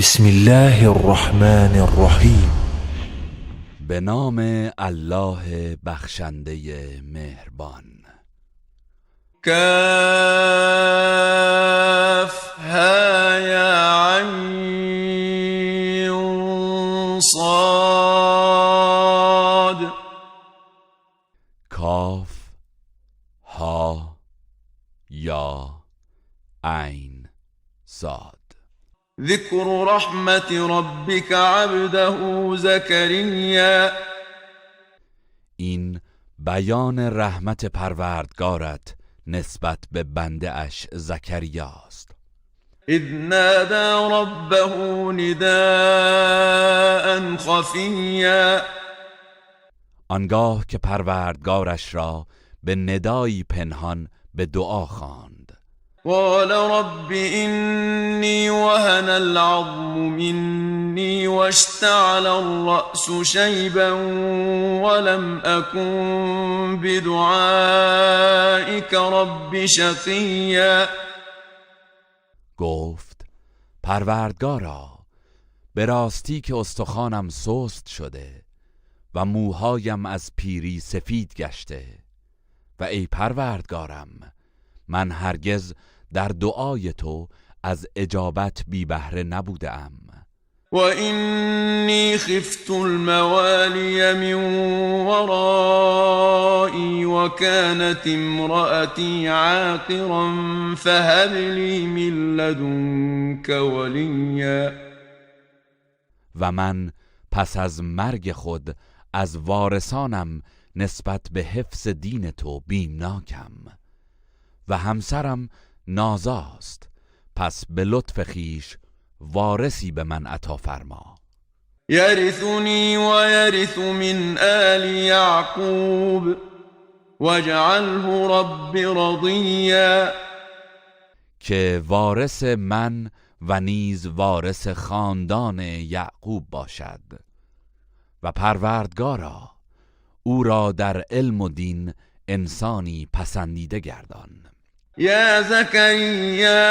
بسم الله الرحمن الرحیم. به نام الله بخشنده مهربان. کاف ها یا عین صاد. کاف ها یا عین صاد. ذكر رحمة ربك عبده زكريا. این بیان رحمت پروردگارت نسبت به بنده اش زکریاست. اذ نادى ربه نداء خفیا. آنگاه که پروردگارش را به ندایی پنهان به دعا خواند. قال رب إني وهن العظم مني واشتعل الرأس شيبا ولم أكن بدعائك رب شقيا. گفت: پروردگارا، به راستی که استخوانم سست شده و موهایم از پیری سفید گشته و ای پروردگارم، من هرگز در دعای تو از اجابت بی بهره نبودم. وإني خفت الموالي من ورائي وكانت امرأتي عاقرا فهب لي من لدنك وليا. و من پس از مرگ خود از وارثانم نسبت به حفظ دین تو بیمناکم و همسرم نازاست، پس به لطف خویش وارثی به من عطا فرما. يرثني ويرث من آل يعقوب واجعله رب رضيا. که وارث من و نیز وارث خاندان یعقوب باشد و پروردگارا، او را در علم و دین انسانی پسندیده گردان. يا زكريا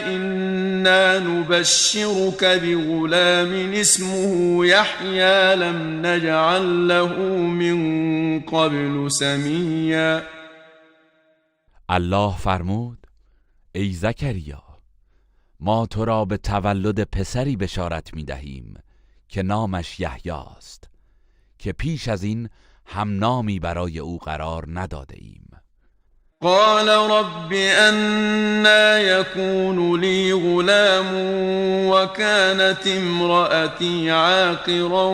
إنا نبشرك بغلام اسمه يحيى لم نجعل له من قبل سميا. الله فرمود: ای زکریا، ما تو را به تولد پسری بشارت می دهیم که نامش یحیی است که پیش از این هم نامی برای او قرار نداده ایم. قال رب أنى يكون لي غلام وكانت امرأتي عاقرا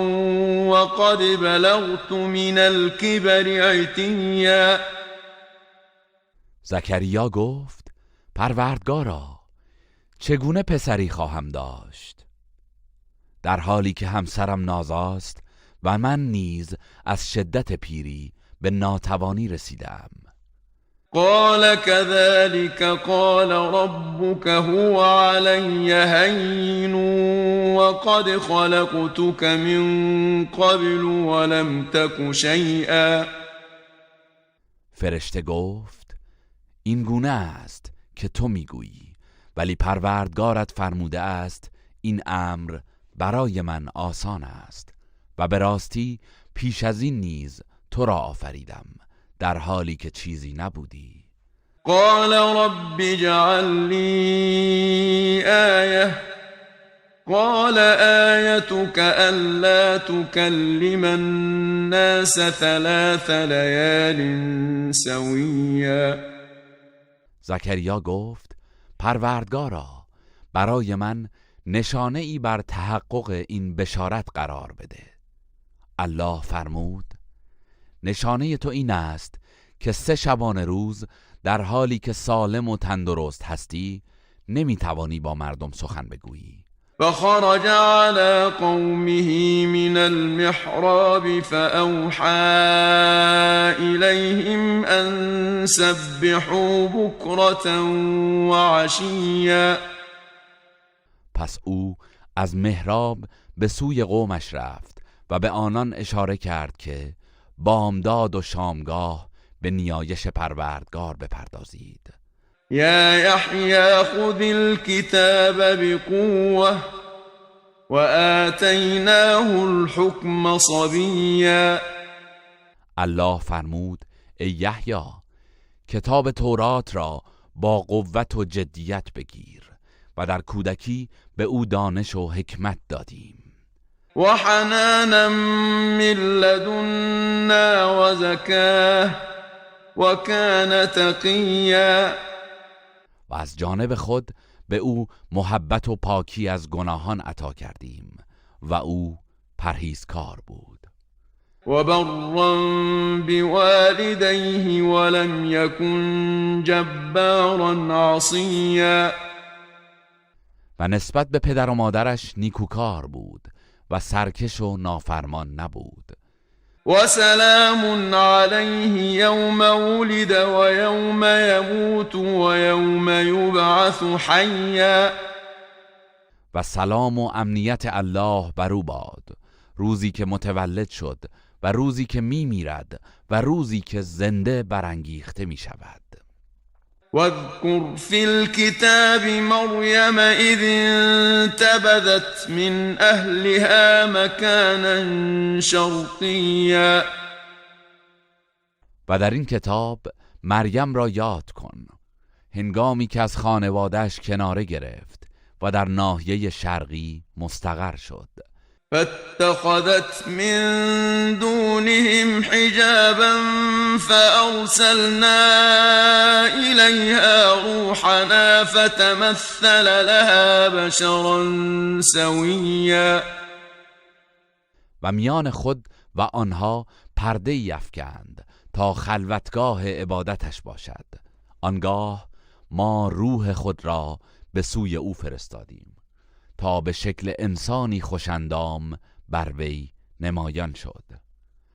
وقد بلغت من الكبر عتيا. زکریا گفت: پروردگارا، چگونه پسری خواهم داشت در حالی که همسرم نازاست و من نیز از شدت پیری به ناتوانی رسیدم؟ قال كذلك قال ربك هو علي هين وقد خلقتك من قبل ولم تك شيئا. فرشته گفت: این گونه است که تو میگویی، ولی پروردگارت فرموده است این امر برای من آسان است و به راستی پیش از این نیز تو را آفریدم در حالی که چیزی نبودی. قال رب اجعل لي آية. قال آيتك ألا تكلم الناس ثلاث ليال سويا. زکریا گفت: پروردگارا، برای من نشانه ای بر تحقق این بشارت قرار بده. الله فرمود: نشانه تو این است که 3 شبانه روز در حالی که سالم و تندرست هستی نمیتوانی با مردم سخن بگویی. فخرج على قومه من المحراب فأوحى إليهم أن سبحوا بكرة وعشيا. پس او از محراب به سوی قومش رفت و به آنان اشاره کرد که بامداد و شامگاه به نیایش پروردگار بپردازید. يا يحيى خذ الكتاب بقوة وآتيناه الحكم صبيا. الله فرمود: ای یحیی، کتاب تورات را با قوت و جدیت بگیر و در کودکی به او دانش و حکمت دادیم. وحنانا من لدنا وزكاة وكان تقيا. و از جانب خود به او محبت و پاکی از گناهان عطا کردیم و او پرهیزکار بود. وبرا بوالديه ولم يكن جبارا عصيا. و نسبت به پدر و مادرش نیکوکار بود و سرکش و نافرمان نبود. وسلام عليه يوم ولد ويوم يموت ويوم يبعث حيا. و سلام و امنیت الله بر او باد روزی که متولد شد و روزی که میمیرد و روزی که زنده برانگیخته می شود. واذكر في الكتاب مريم إذ انتبذت من أهلها مكانا شرقيا. و در این کتاب مریم را یاد کن هنگامی که از خانواده‌اش کناره گرفت و در ناحیه شرقی مستقر شد. فاتخذت من دونهم حجابا فأرسلنا إليها روحنا فتمثل لها بشرا سويا. و میان خود و آنها پرده ای افکند تا خلوتگاه عبادتش باشد. آنگاه ما روح خود را به سوی او فرستادیم تا به شکل انسانی خوشندام بر وی نمایان شد.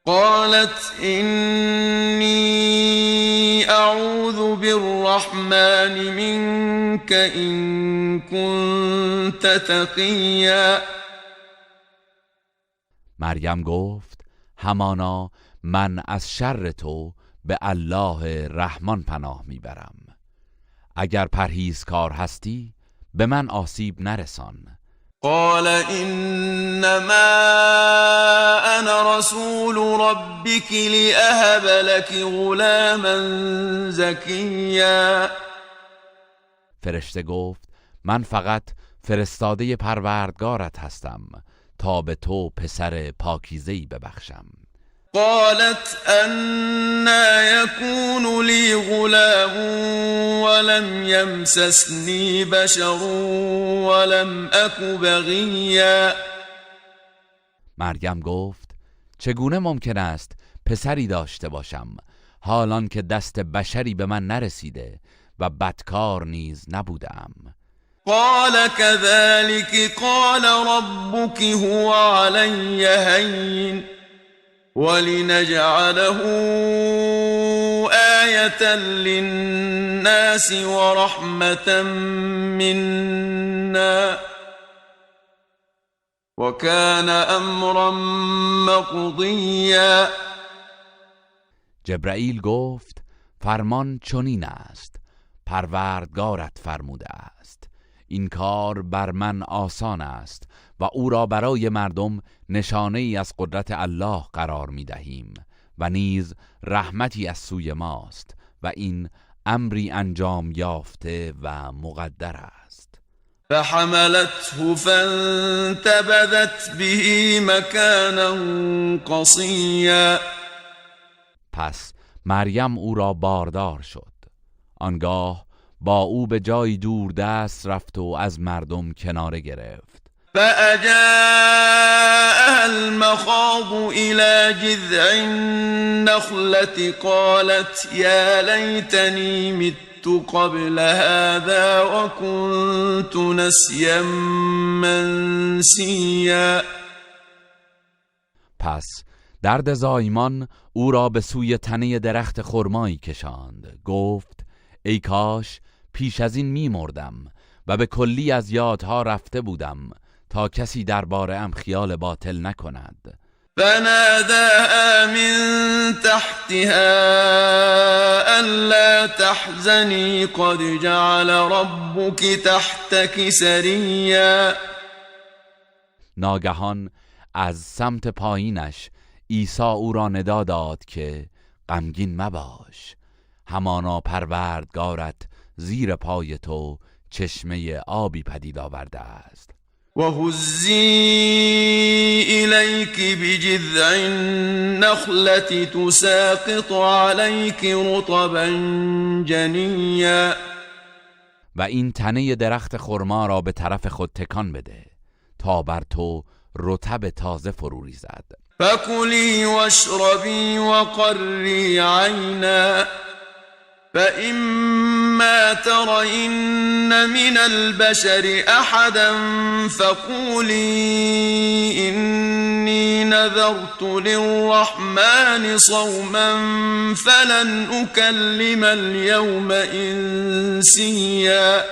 قالت إني أعوذ بالرحمن منك إن كنت تقيا. مریم گفت: همانا من از شر تو به الله رحمان پناه میبرم. اگر پرهیزکار هستی به من آسیب نرسان. قال إنما أنا رسول ربك لأهب لك غلاما زكيا. فرشته گفت: من فقط فرستاده پروردگارت هستم تا به تو پسر پاکیزه‌ای ببخشم. قالت أنى يكون لي غلام ولم يمسسني بشر ولم أك بغيا. مریم گفت: چگونه ممکن است پسری داشته باشم حالان که دست بشری به من نرسیده و بدکار نیز نبودم؟ قال كذلك قال ربك هو علي هين ولنجعله آية للناس ورحمة منا وكان أمرا مقضيا. جبرائیل گفت: فرمان چنین است، پروردگارت فرموده است. این کار بر من آسان است و او را برای مردم نشانه ای از قدرت الله قرار می دهیم و نیز رحمتی از سوی ماست و این امری انجام یافته و مقدر است. فحملته فانتبذت به مكانا قصیا. پس مریم او را باردار شد. آنگاه با او به جایی دور دست رفت و از مردم کناره گرفت. فأجاءها المخاض إلى جذع النخلة قالت يا ليتني مت قبل هذا وكنت نسيا منسيا. پس درد زایمان او را به سوی تنه درخت خرمایی کشاند. گفت: ای کاش پیش از این می‌مردم و به کلی از یادها رفته بودم تا کسی درباره ام خیال باطل نکند. فناداها من تحتها ألا تحزني قد جعل ربك تحتك سريا. ناگهان از سمت پایینش عیسی او را ندا داد که غمگین مباش، همانا پروردگارت زیر پای تو چشمه آبی پدید آورده است. وهزي إليك بجذع النخلة تساقط عليك رطبا جنيا. و این تنه درخت خرما را به طرف خود تکان بده تا بر تو رطب تازه فرو ریزد. فكلي واشربي وقري عينا فإما ترين من البشر أحدا فقولي إني نذرت للرحمن صوما فلن أكلم اليوم إنسيا.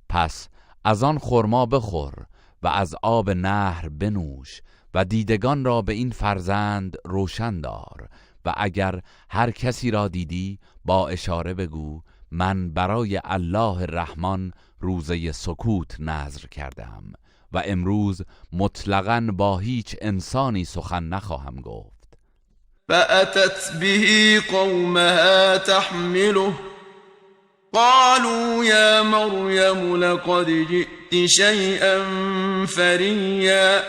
پس از آن خرما بخور و از آب نهر بنوش و دیدگان را به این فرزند روشن دار و اگر هر کسی را دیدی با اشاره بگو من برای الله رحمان روزه سکوت نذر کردم و امروز مطلقاً با هیچ انسانی سخن نخواهم گفت. فأتت به قومها تحمله قالوا يا مريم لقد جئت شيئا فريا.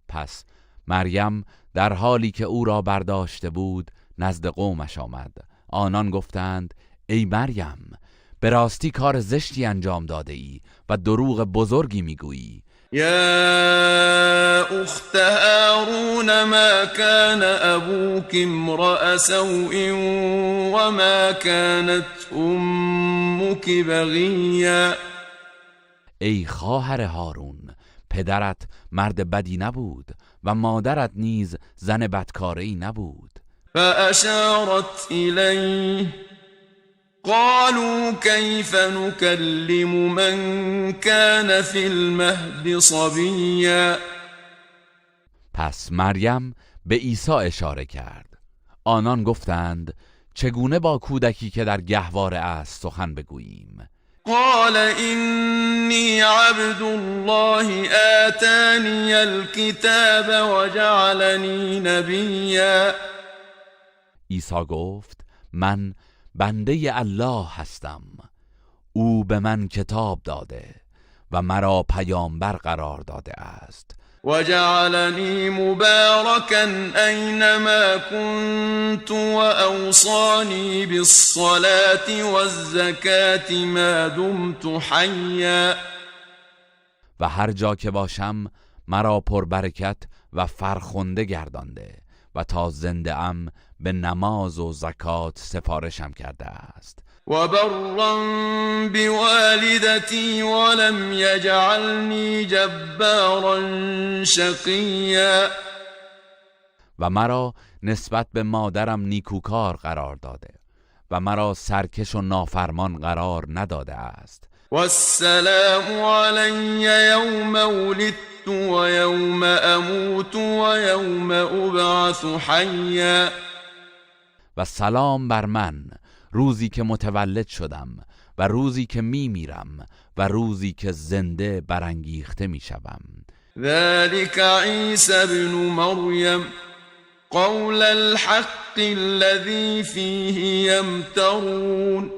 پس مریم در حالی که او را برداشته بود نزد قومش آمد. آنان گفتند ای مریم، به راستی کار زشتی انجام داده ای و دروغ بزرگی میگویی. یا اخت هارون ما كان ابوك امرأ سوء وما كانت امك بغیا. ای خواهر هارون، پدرت مرد بدی نبود و مادرت نیز زن بدکاره‌ای نبود. فأشارت إليه قالوا كيف نكلم من كان في المهد صبيا. پس مریم به عیسی اشاره کرد. آنان گفتند چگونه با کودکی که در گهواره است سخن بگوییم؟ قال إني عبد الله آتاني الكتاب وجعلني نبيا. عیسی گفت من بنده الله هستم، او به من کتاب داده و مرا پیامبر قرار داده است. وجعلني مباركا أينما كنت وأوصاني بالصلاة والزكاة ما دمت حيا. و هر جا که باشم مرا پربرکت و فرخنده گردانده و تا زنده ام به نماز و زکات سفارشم کرده است. وبرا بوالدتي ولم يجعلني جبارا شقيا. و مرا نسبت به مادرم نیکوکار قرار داده و مرا سرکش و نافرمان قرار نداده است. والسلام علی یوم ولدت ویوم اموت ویوم ابعث حیا. و سلام بر من روزی که متولد شدم و روزی که میمیرم و روزی که زنده برانگیخته میشوم. ذلك عیسی ابن مریم قول الحق الذی فیه یمترون.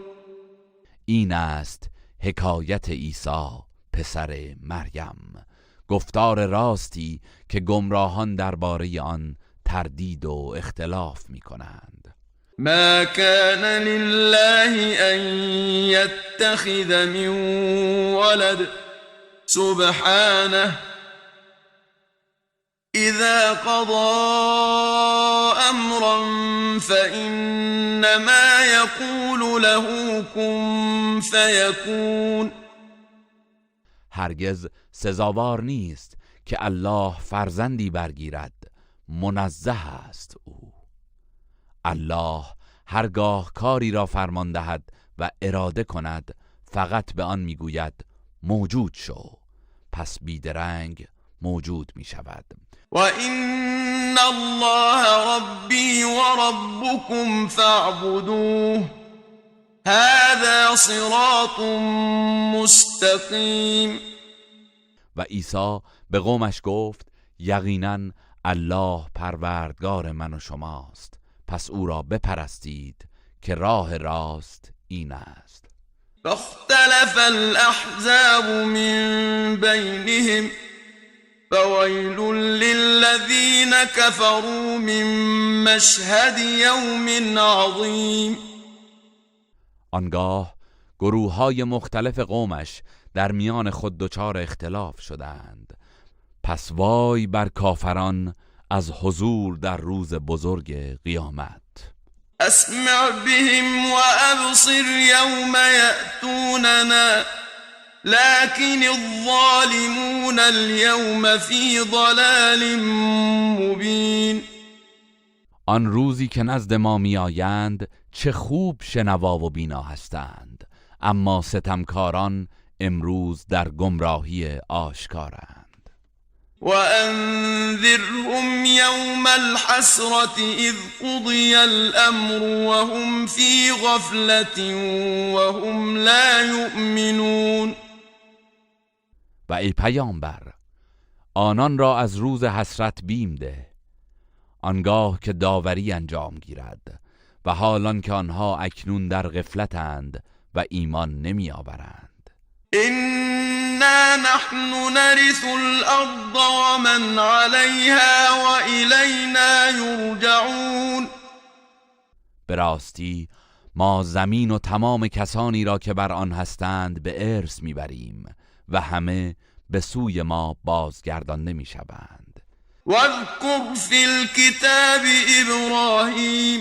این است حکایت عیسی پسر مریم، گفتار راستی که گمراهان درباره آن تردید و اختلاف میکنند. ما كان لله أن يتخذ من ولد سبحانه إذا قضى أمرا فإنما يقول له كن فيكون. هرگز سزاوار نیست که الله فرزندی برگیرد، منزه است او. الله هرگاه کاری را فرمان دهد و اراده کند فقط به آن میگوید موجود شو، پس بیدرنگ موجود می شود. و این الله ربی و ربکم فاعبدوه هذا صراط مستقیم. و عیسی به قومش گفت یقینا الله پروردگار من و شماست، پس او را بپرستید که راه راست این است. فاختلف الاحزاب من بینهم فویل للذین كفروا من مشهد یوم عظیم. آنگاه گروه های مختلف قومش در میان خود دچار اختلاف شدند، پس وای بر کافران از حضور در روز بزرگ قیامت. اسمع بهم وابصر یوم یأتوننا لكن الظالمون اليوم في ضلال مبین. آن روزی که نزد ما میآیند چه خوب شنوا و بینا هستند، اما ستمکاران امروز در گمراهی آشکارند. وأنذرهم يوم الحسرة إذ قضي الأمر وهم في غفلة وهم لا يؤمنون. و ای پیامبر آنان را از روز حسرت بیم ده، آنگاه که داوری انجام گیرد و حالان که آنها اکنون در غفلتند و ایمان نمی آورند. إنا نحن نرث الأرض ومن عليها وإلينا يرجعون. به راستی ما زمین و تمام کسانی را که بر آن هستند به ارث میبریم و همه به سوی ما بازگردانده میشوند. واذكر في الكتاب إبراهيم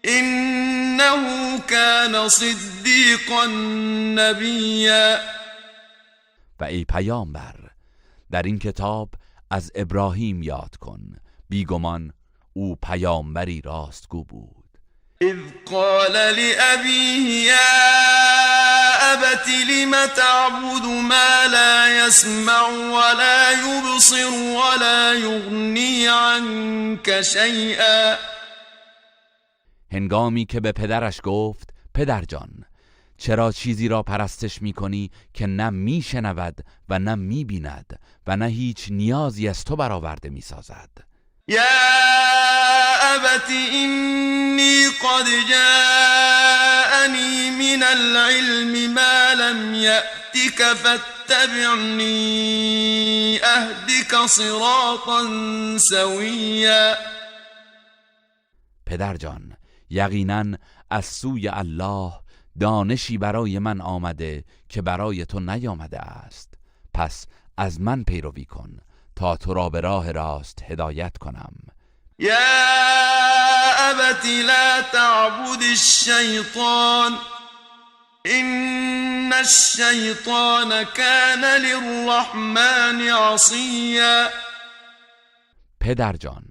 إنه كان صدیقا نبیا. و ای پیامبر در این کتاب از ابراهیم یاد کن، بیگمان او پیامبری راستگو بود. اذ قال لأبیه یا أبت لم تعبد ما لا يسمع ولا يبصر ولا يغنی عنك شیئا. هنگامی که به پدرش گفت پدر جان چرا چیزی را پرستش میکنی که نه میشنود و نه میبیند و نه هیچ نیازی از تو برآورده میسازد؟ یا أبت إنی قد جاءنی من العلم ما لم یأتک فاتبعنی أهدک صراطا سویا. پدر جان یقینا از سوی الله دانشی برای من آمده که برای تو نیامده است، پس از من پیروی کن تا تو را به راه راست هدایت کنم. یا أبت لا تعبد الشیطان إن الشیطان كان للرحمن عصیا. پدر جان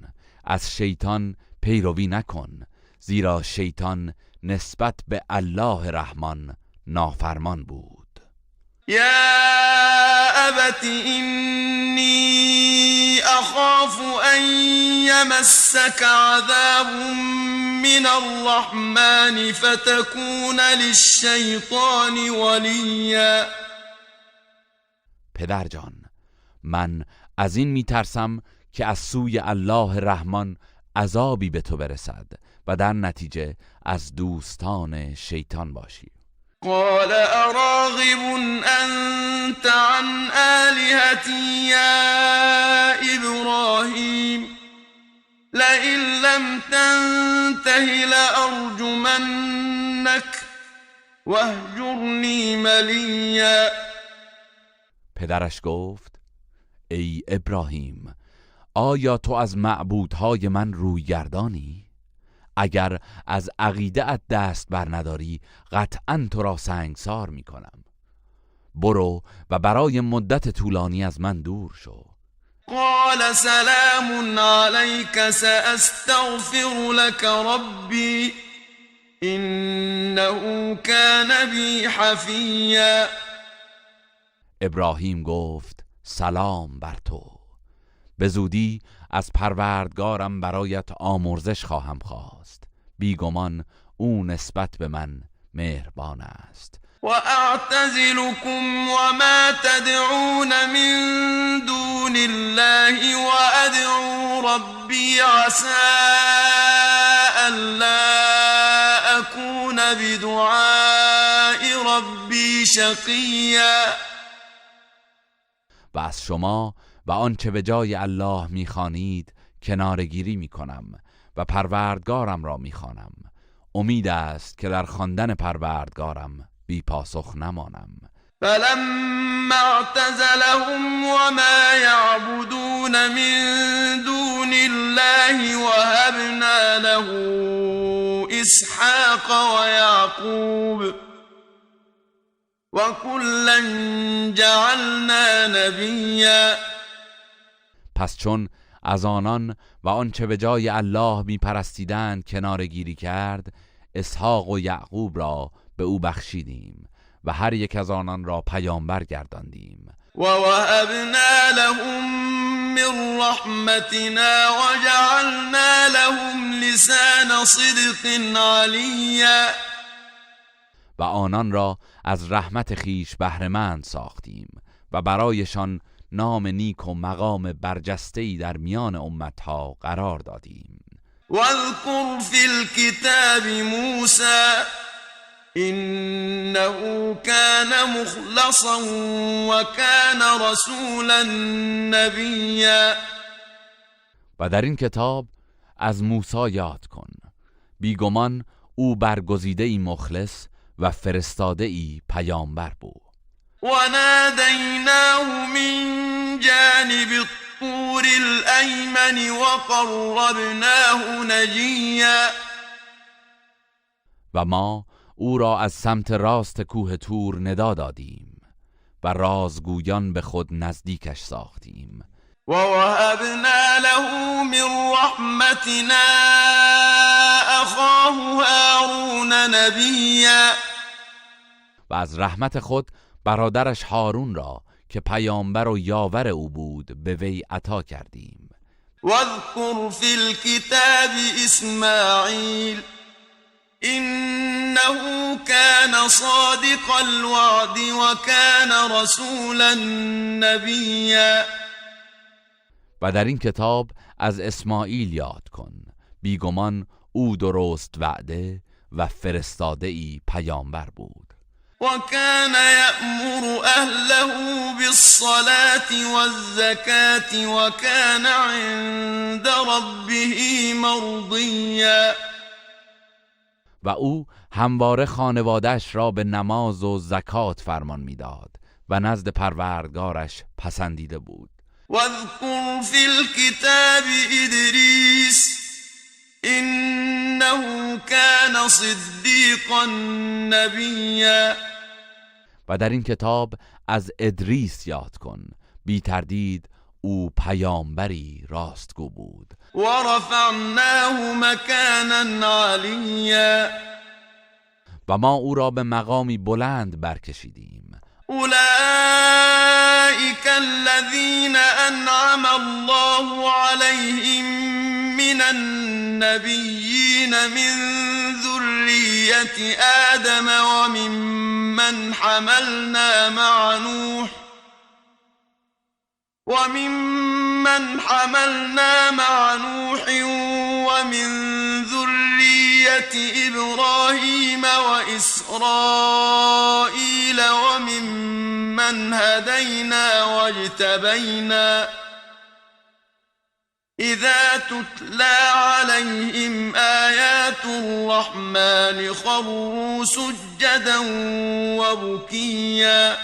از شیطان پیروی نکن، زیرا شیطان نسبت به الله رحمان نافرمان بود. یا أبت إنی أخاف أن يمسك عذاب من الرحمن فتكون للشیطان ولیا. پدر جان من از این میترسم که از سوی الله رحمان عذابی به تو برسد و در نتیجه از دوستان شیطان باشی. قال اراغب انت عن آلهتی یا ابراهیم لئن لم تنته لارجمنک واهجرنی ملیا. پدرش گفت ای ابراهیم آیا تو از معبودهای من روی گردانی؟ اگر از عقیده دست بر نداری قطعا تو را سنگسار می کنم. برو و برای مدت طولانی از من دور شو. قال سلام علیک سأستغفر لك ربی انه كان بی حفیا. ابراهیم گفت سلام بر تو، به زودی از پروردگارم برایت آمرزش خواهم خواست، بیگمان او نسبت به من مهربان است. وأعتزلكم وما تدعون من دون الله وأدعو ربي عسى ألا أكون بدعاء ربي شقيا. و از شما و آنچه به جای الله میخوانید کنارگیری میکنم و پروردگارم را میخوانم. امید است که در خواندن پروردگارم بی پاسخ نمانم. فلما اعتزلهم وما يعبدون من دون الله وهبنا له اسحاق ويعقوب وكلا جعلنا نبیا. پس چون از آنان و آنچه به جای الله میپرستیدند کنارگیری کرد، اسحاق و یعقوب را به او بخشیدیم و هر یک از آنان را پیامبر گرداندیم. و وهبنا لهم من رحمتنا وجعلنا لهم لسان صدق علیا. و آنان را از رحمت خیش بهره‌مند ساختیم و برایشان نام نیک و مقام برجسته‌ای در میان امتها قرار دادیم. واذکر فی الكتاب موسی إنه كان مخلصا وكان رسولا نبیا. و در این کتاب از موسی یاد کن، بیگمان او برگزیده‌ای مخلص و فرستاده‌ای پیامبر بود. و نادیناه من جانب الطور الأیمن وقربناه نجیا. و ما او را از سمت راست کوه تور ندا دادیم و رازگویان به خود نزدیکش ساختیم. و وهبنا له من رحمتنا اخاه هارون نبیا. و از رحمت خود برادرش هارون را که پیامبر و یاور او بود به وی عطا کردیم. واذکر فی الكتاب اسماعیل إنه كان صادق الوعد وكان رسولا نبیا. و در این کتاب از اسماعیل یاد کن، بیگمان او درست وعده و فرستاده ای پیامبر بود. وكان يأمر أهله بالصلاة والزكاة وكان عند ربه مرضیا. و او همواره خانواده‌اش را به نماز و زکات فرمان میداد و نزد پروردگارش پسندیده بود. واذکر فی الكتاب ادریس انه کان صدیقا نبیا. و در این کتاب از ادریس یاد کن، بی تردید او پیامبری راستگو بود. و رفعناه مکانا علیا. و ما او را به مقامی بلند برکشیدیم. اولئک الذین انعم الله علیهم من النبیین من ذریة آدم وممن حملنا مع نوح ومن ذرية إبراهيم وإسرائيل وممن هدينا واجتبينا إذا تتلى عليهم آيات الرحمن خروا سجدا وبكيا.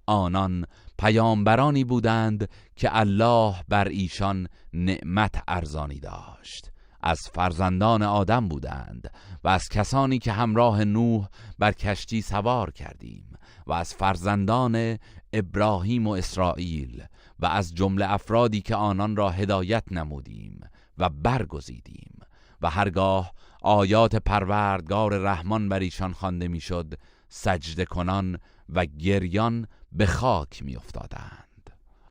آنان پیامبرانی بودند که الله بر ایشان نعمت ارزانی داشت، از فرزندان آدم بودند و از کسانی که همراه نوح بر کشتی سوار کردیم و از فرزندان ابراهیم و اسرائیل و از جمله افرادی که آنان را هدایت نمودیم و برگزیدیم. و هرگاه آیات پروردگار رحمان بر ایشان خوانده میشد، سجده کنان و گریان به خاک میافتادند.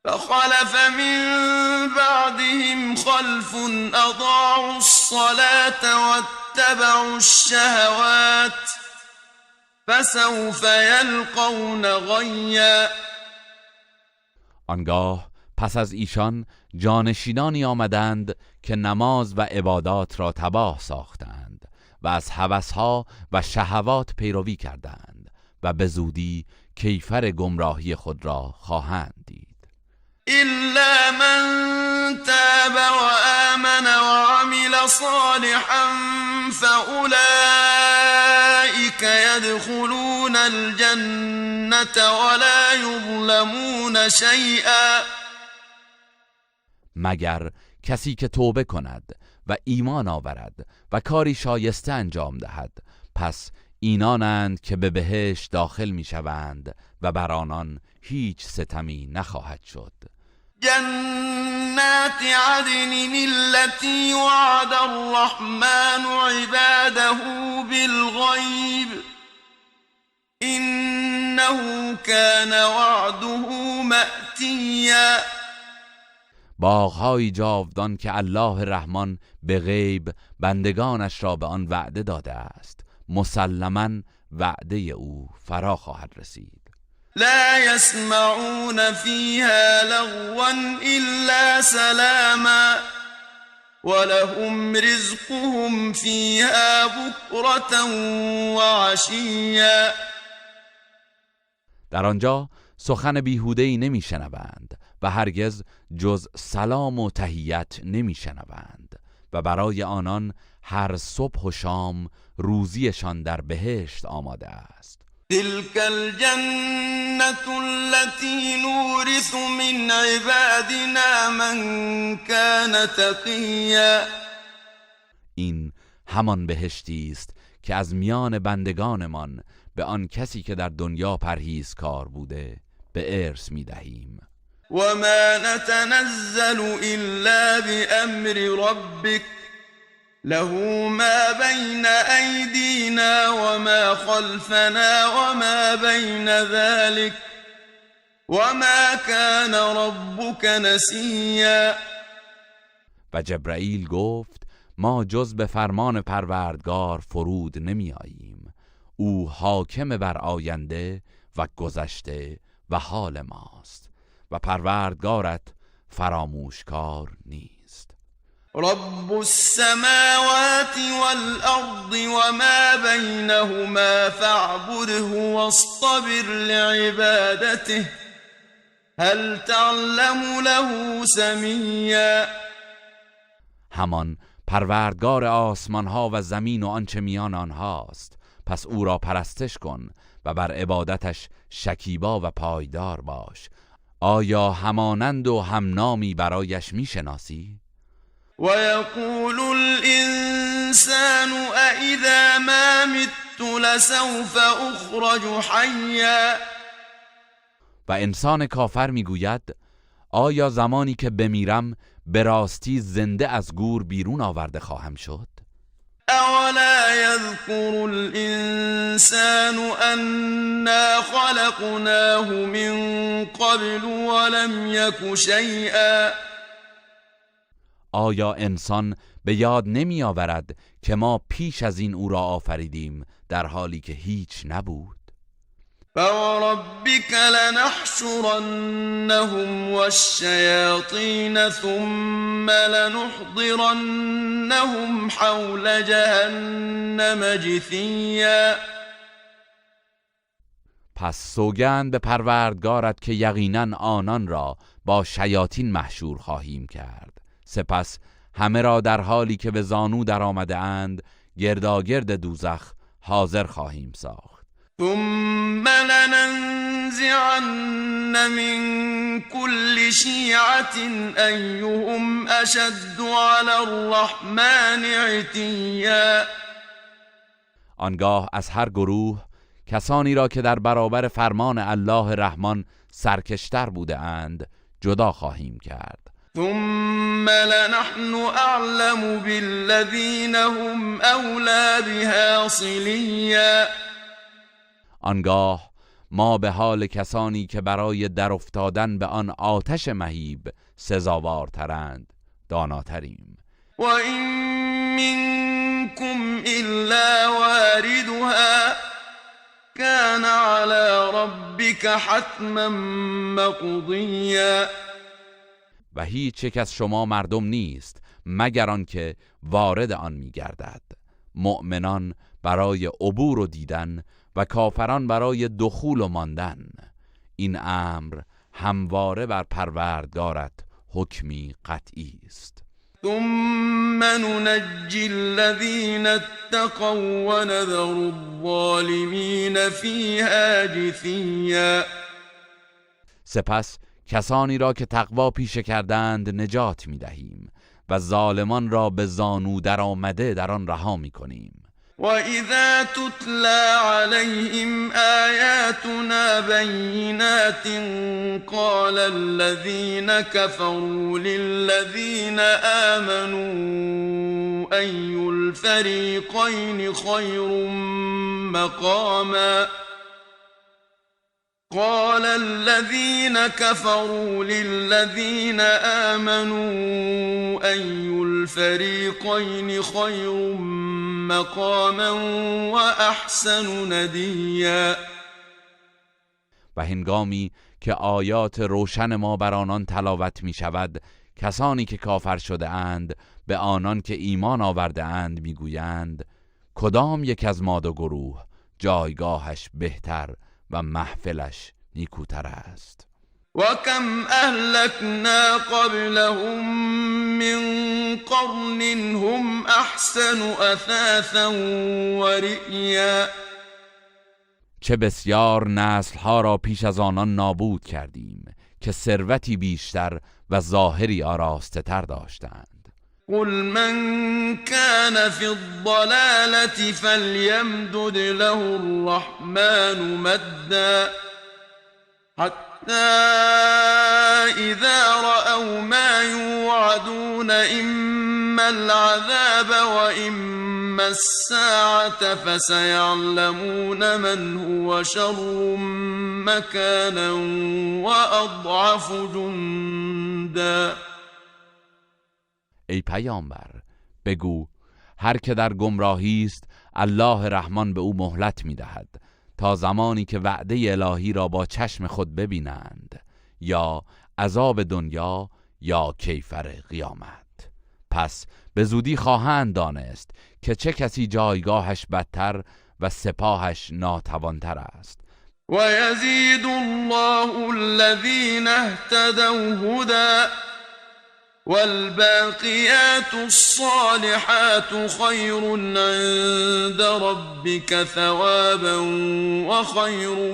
فخلف من بعدهم خلف اضاعوا الصلاة واتبعوا الشهوات فسوف يلقون غیا. آنگاه پس از ایشان جانشینانی آمدند که نماز و عبادات را تباه ساختند و از هوسها و شهوات پیروی کردند و به زودی کیفر گمراهی خود را خواهند دید. إلا من تاب وآمن وعمل صالحا فأولئك يدخلون الجنة ولا يظلمون شيئا. مگر کسی که توبه کند و ایمان آورد و کاری شایسته انجام دهد، پس اینانند که به بهشت داخل میشوند و بر آنان هیچ ستمی نخواهد شد. جنات عدن التي وعد الرحمن عباده بالغیب انه كان وعده مأتیا. باغ‌های جاودان که الله رحمان به غیب بندگانش را به آن وعده داده است، مسلما وعده او فرا خواهد رسید. لا يسمعون فيها لغوا إلا سلاما ولهم رزقهم فيها بكرة وعشيا. در آنجا سخن بیهوده‌ای نمی‌شنوند و هرگز جز سلام و تحیت نمی‌شنوند و برای آنان هر صبح و شام روزیشان در بهشت آماده است. تلك الجنة التي نورث من عبادنا من كان تقیا. این همان بهشتی است که از میان بندگانمان به آن کسی که در دنیا پرهیزکار بوده به ارث می‌دهیم. وما نتنزل إلا بأمر ربك له ما بين أيدينا وما خلفنا وما بين ذلك وما كان ربك نسيا. و جبرائیل گفت ما جز به فرمان پروردگار فرود نمی آییم، او حاکم بر آینده و گذشته و حال ماست و پروردگارت فراموشکار نیست. رب السماوات والأرض وما بينهما فاعبده واصطبر لعبادته هل تعلم له سمیا. همان پروردگار آسمان ها و زمین و آنچه میان آنهاست، پس او را پرستش کن و بر عبادتش شکیبا و پایدار باش. آیا همانند و همنامی برایش میشناسی؟ ويقول الإنسان أإذا ما مت لسوف أخرج حيا. و انسان کافر میگوید آیا زمانی که بمیرم به راستی زنده از گور بیرون آورده خواهم شد؟ أولا يذكر الإنسان أنا خلقناه من قبل ولم يك شيئا. آیا انسان به یاد نمی آورد که ما پیش از این او را آفریدیم در حالی که هیچ نبود؟ فوربك لنحشرنهم والشياطين ثم لنحضرنهم حول جهنم جثيا. پس سوگند به پروردگارت که یقینا آنان را با شیاطین محشور خواهیم کرد، سپس همه را در حالی که به زانو در آمده اند گرداگرد دوزخ حاضر خواهیم ساخت. ثم لننزعن من كل شيعة أيهم أشد على الرحمن عتيا. آنگاه از هر گروه کسانی را که در برابر فرمان الله رحمان سرکشتر بوده اند جدا خواهیم کرد. ثم لنحن أعلم بالذين هم أولى بها صليا. آنگاه ما به حال کسانی که برای در افتادن به آن آتش مهیب سزاوارترند داناتریم. وإن منكم إلا واردها كان على ربك حتما مقضيا. و هیچ یک از شما مردم نیست مگر آنکه وارد آن میگردد. مؤمنان برای عبور و دیدن و کافران برای دخول و ماندن. این امر همواره بر پروردگارت حکمی قطعی است. ثم ننجي الذين اتقوا ونذر الظالمين فيها جثيا. سپس کسانی را که تقوا پیشه کردند نجات میدهیم و ظالمان را به زانو در آمده در آن رها میکنیم. وإذا تتلى عليهم آياتنا بينات قال الذين كفروا للذين آمنوا أي الفريقين خير مقاما قال الذين كفروا للذين آمنوا أي الفريقين خير مقاما وأحسن نديا. و هنگامی که آیات روشن ما بر آنان تلاوت می شود، کسانی که کافر شده اند به آنان که ایمان آورده اند می گویند کدام یک از ما دو گروه جایگاهش بهتر و محفلش نیکوتر است. وكم أهلكنا قبلهم من قرن هم أحسن أثاثا ورئيا. چه بسیار نسلها را پیش از آنان نابود کردیم که ثروتی بیشتر و ظاهری آراسته تر داشتند. قل من كان في الضلالة فليمدد له الرحمن مدا حتى إذا رأوا ما يوعدون إما العذاب وإما الساعة فسيعلمون من هو شر مكانا وأضعف جندا. ای پیامبر بگو هر که در گمراهی است الله رحمان به او مهلت می‌دهد تا زمانی که وعده الهی را با چشم خود ببینند، یا عذاب دنیا یا کیفر قیامت. پس به زودی خواهند دانست که چه کسی جایگاهش بدتر و سپاهش ناتوانتر است. و یزید الله الذین اهتدوا هدی والباقیات الصالحات خیر عند ربک ثوابا وخیر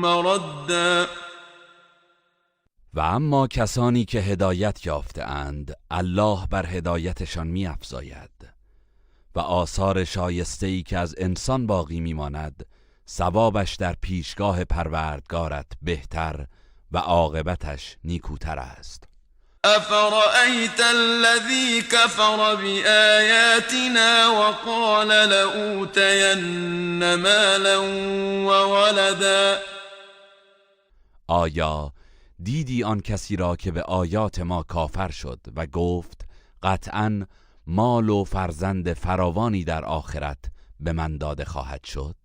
مردا. و اما کسانی که هدایت یافته اند الله بر هدایتشان می افزاید و آثار شایسته‌ای که از انسان باقی می ماند ثوابش در پیشگاه پروردگارت بهتر و عاقبتش نیکوتر است. أفرأيت الذي كفر بآياتنا وقال لأوتين مالا وولدا. آیا دیدی آن کسی را که به آیات ما کافر شد و گفت قطعاً مال و فرزند فراوانی در آخرت به من داده خواهد شد؟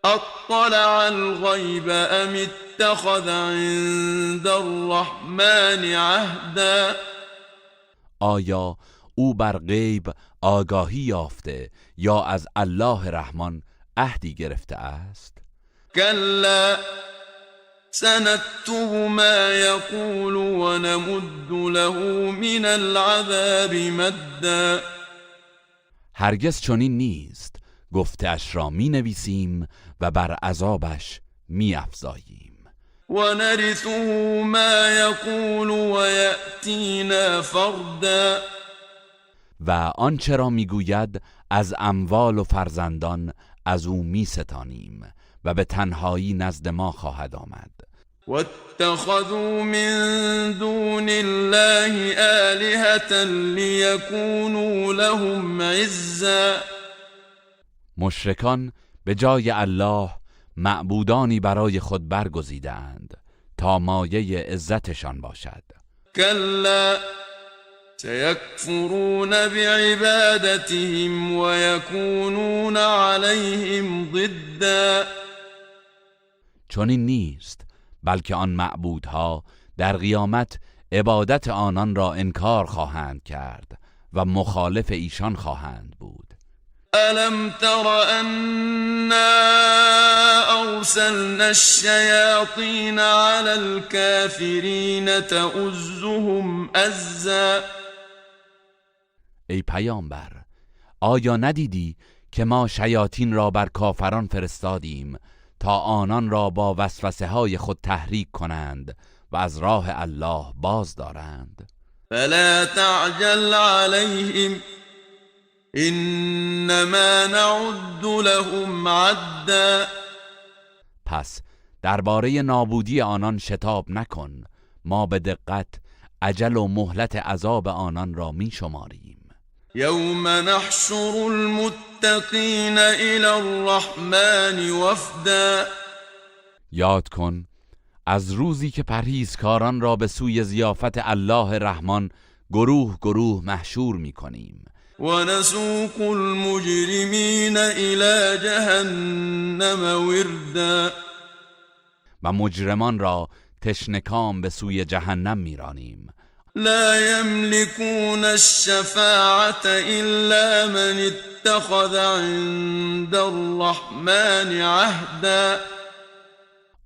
اطلع الغیب ام اتخذ عند الرحمن عهدا. آیا او بر غیب آگاهی یافته یا از الله رحمان عهدی گرفته است؟ کلا سنكتب ما يقول ونمد له من العذاب مدا. هرگز چنین نیست، گفتش را می نویسیم و بر عذابش می افزاییم. و نرثه ما یقول و یأتینا فردا. و آنچه را می گوید از اموال و فرزندان از او می ستانیم و به تنهایی نزد ما خواهد آمد. واتخذوا من دون الله آلهة لیکونوا لهم عزا. مشرکان به جای الله معبودانی برای خود برگزیدند تا مایه عزتشان باشد. كلا سيكفرون بعبادتهم ويكونون عليهم ضدا. چنین نیست، بلکه آن معبودها در قیامت عبادت آنان را انکار خواهند کرد و مخالف ایشان خواهند بود. ألم تر أنا أرسلنا الشياطين على الكافرين تؤزهم أزا. ای پیامبر، آیا ندیدی که ما شیاطین را بر کافران فرستادیم تا آنان را با وسوسه های خود تحریک کنند و از راه الله باز دارند؟ فلا تعجل عليهم إنما نعد لهم عدا. پس درباره نابودی آنان شتاب نکن، ما به دقت اجل و مهلت عذاب آنان را می شماریم. يوم نحشر المتقين إلى الرحمن وفدا. یاد کن از روزی که پرهیزکاران را به سوی ضیافت الله رحمان گروه گروه محشور می کنیم. ونسوق المجرمين إلى جهنم وردا. و مجرمان را تشنکام به سوی جهنم میرانیم. لا يملكون الشفاعة إلا من اتخذ عند الرحمن عهدا.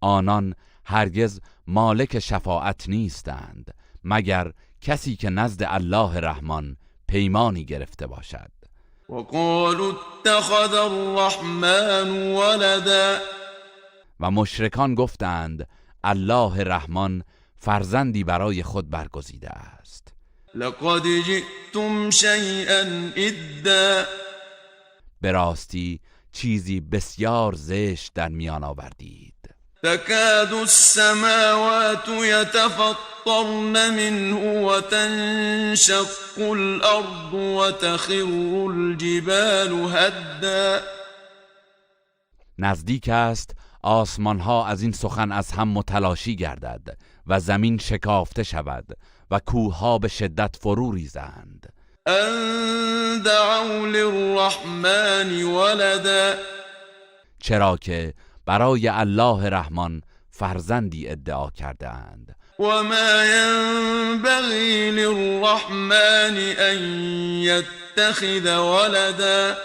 آنان هرگز مالک شفاعت نیستند مگر کسی که نزد الله رحمان پیمانی گرفته باشد. وقالوا اتخذ الرحمن ولدا. و مشرکان گفتند الله رحمان فرزندی برای خود برگزیده است. لقد جئتم شیئا ادا. به راستی چیزی بسیار زشت در میان آوردید. تكاد السماوات يتفطرن منه وتنشق الأرض وتخر الجبال هدا. نزدیک است آسمان ها از این سخن از هم متلاشی گردد و زمین شکافته شود و کوه ها به شدت فرو ریزند. ان دعوا للرحمن ولدا. چرا که برای الله رحمان فرزندی ادعا کرده اند. و ما ينبغي للرحمن ان يتخذ ولدا.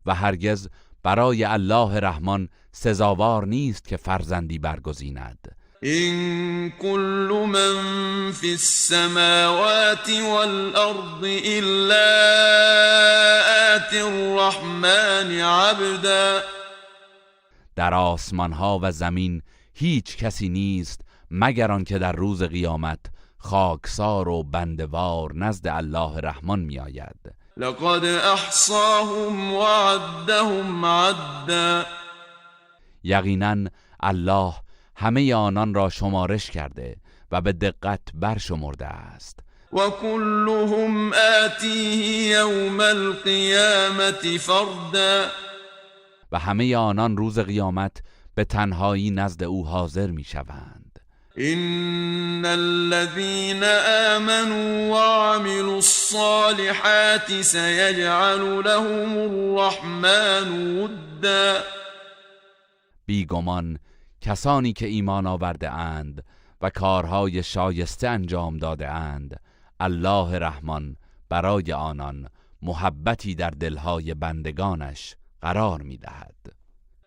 و هرگز برای الله رحمان سزاوار نیست که فرزندی برگزیند. إن كل من في السماوات والأرض إلا آتي الرحمن عبدا. در آسمان ها و زمین هیچ کسی نیست مگر آنکه در روز قیامت خاکسار و بندوار نزد الله رحمان می آید. لقد احصاهم وعدهم عدا. یقینا الله همه آنان را شمارش کرده و به دقت برشمرده است. و كلهم آتیه یوم القیامة فردا. و همه آنان روز قیامت به تنهایی نزد او حاضر می شوند. إن الذين آمنوا وعملوا الصالحات سيجعل لهم الرحمن ودا. بیگمان کسانی که ایمان آورده اند و کارهای شایسته انجام داده اند، الله رحمان برای آنان محبتی در دلهای بندگانش قرار می دهد.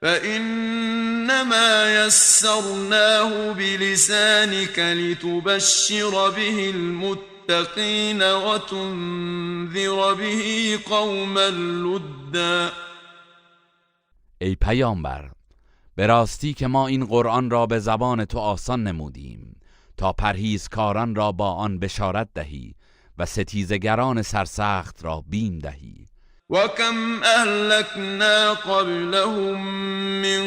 فإنما يسرناه بلسانك لتبشر به المتقين وتنذر به قوما لدا. ای پیامبر، به راستی که ما این قرآن را به زبان تو آسان نمودیم تا پرهیزکاران را با آن بشارت دهی و ستیزگران سرسخت را بیم دهی. وكم أهلكنا قبلهم من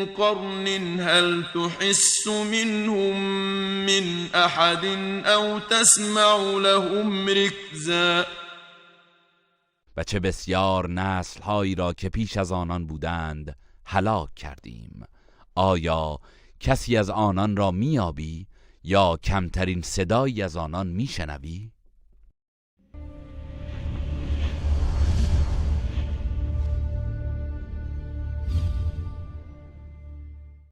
قرن هل تحس منهم من أحد أو تسمع لهم ركزا. و چه بسیار نسلهایی را که پیش از آنان بودند هلاک کردیم. آیا کسی از آنان را میابی یا کمترین صدایی از آنان میشنوی؟